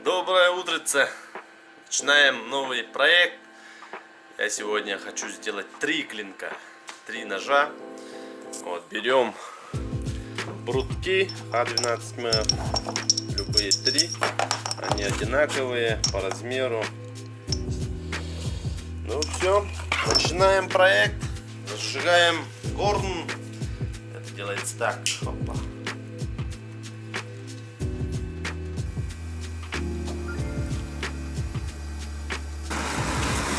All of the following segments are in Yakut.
Доброе утрице! Начинаем новый проект. Я сегодня хочу сделать три клинка, три ножа. Вот, берем прутки А12М, любые три. Они одинаковые по размеру. Ну все, начинаем проект. Зажигаем горн. Это делается так. Опа.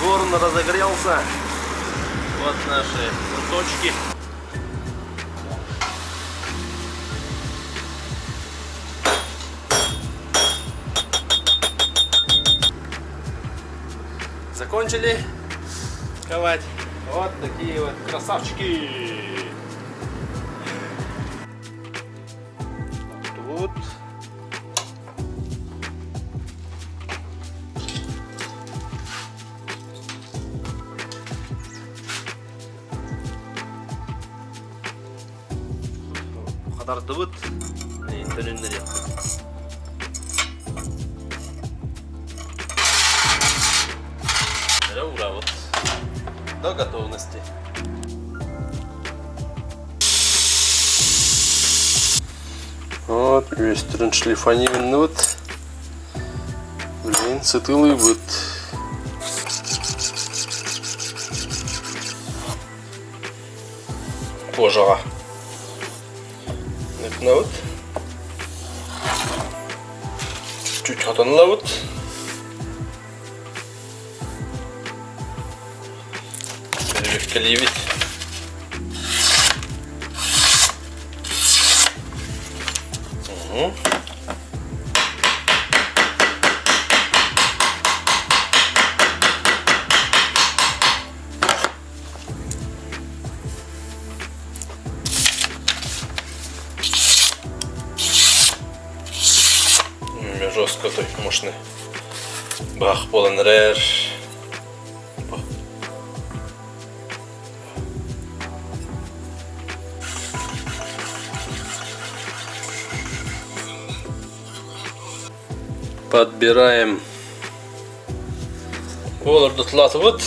Горн разогрелся. Вот наши пруточки. Закончили ковать. Вот такие вот красавчики. Тут. Хатардыбыт. Төнүннэриэхпит. Ура, До готовности. Вот, үөстэрин шлифанированный. Блин, сытыылыыбыт. Кожаҕа. Гынабыт. Чуть-чуть хотон ылабыт. Бэрэбиэркэлиибит. Угу. Жестко той мощный. Бах буолан эрэр. Подбираем. Олордутулаатыбыт.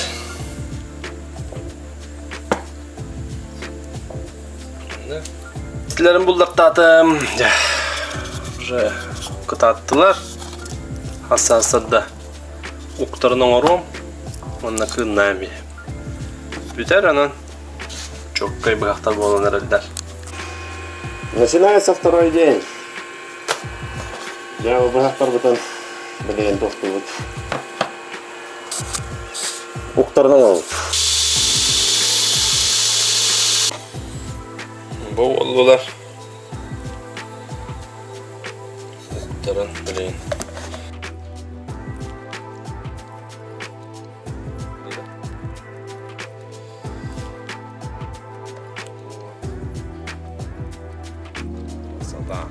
Тилерин буллартаатым. Уже кытааттылар. Хасаасарда уктарын оҥоруом уонна кыыннаам иһэ. Бүтэр онон чоккай быһахтар буолан эрэллэр. Начинается второй день. Дьэ, быһахтарбытын билигин тохтубут. Уктарынан ылабыт. Бу буоллулар. Уктарын билигин. Красота.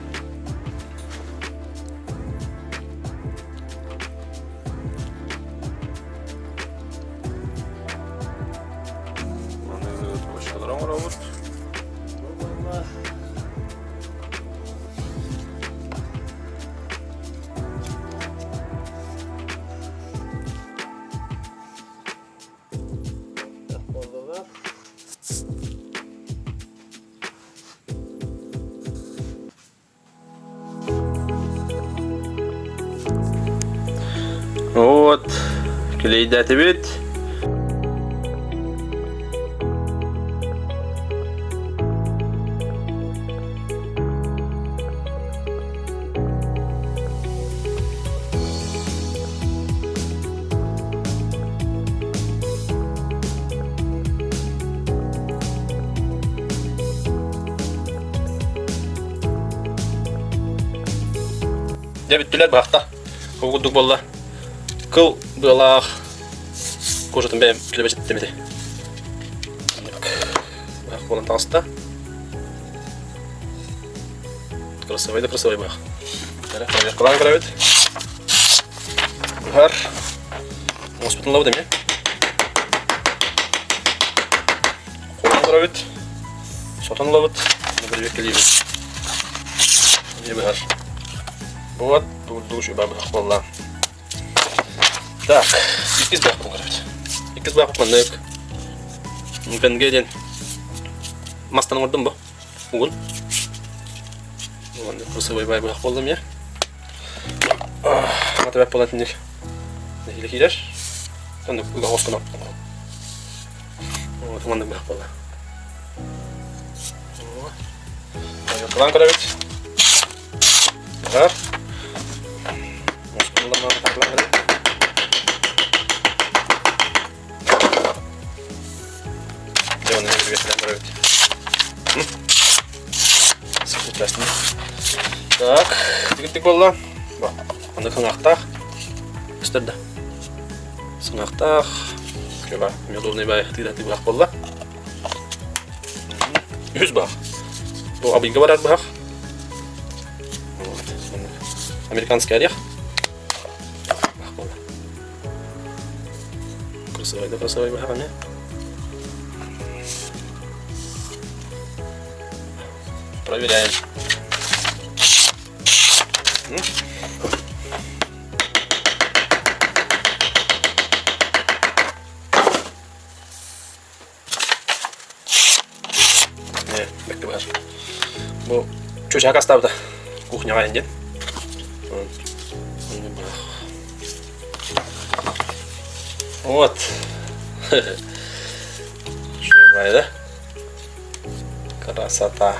Оҥоробут. Вот, килийдээтибит. Дьэ бүттүлэр быһахта. Ол курдук буолла. Кыл быалаах кожатын бэйэм килэбэчиттим ити. Быһах буолан таҕыста. Красивый да красивый быһах. Проверкалаан көрөбүт. Быһар. Муоспутун ылабыт эмиэ. Холун көрөбүт. Сотон ылабыт. Бэрэбиэркэлиибит. Эмиэ быһар. Вот, бу үчүгэй быһах буолла. Так, иккис быһахпын көрөбүт. Иккис быһахпыт маннык. ПНГ диэн мастан оҥордум бу. Угун. Маннык красивый бай быһах буолла эмиэ. Мата бэп буолан итинник нэһиилэ киирэр. Оннук ыга хоскунан. Вот, маннык быһах буолла. Кылаан көрөбүт. Бар. Так, тигиттик буолла. Аны сыҥаахтаах. Көстөр да. Сыҥаахтаах. Чуба, медовный бай тыыра тыыбах буолла. Үһүс баах. Бу абыйга барар быһах. Вот. Американский орех. Баах буолла. Красивый да красивый быһах эмиэ. Проверяем. Бэккэ баар. Бу чучаак астаабыта кухняҕа диэн. Вот. Үчүгэй да? Красота.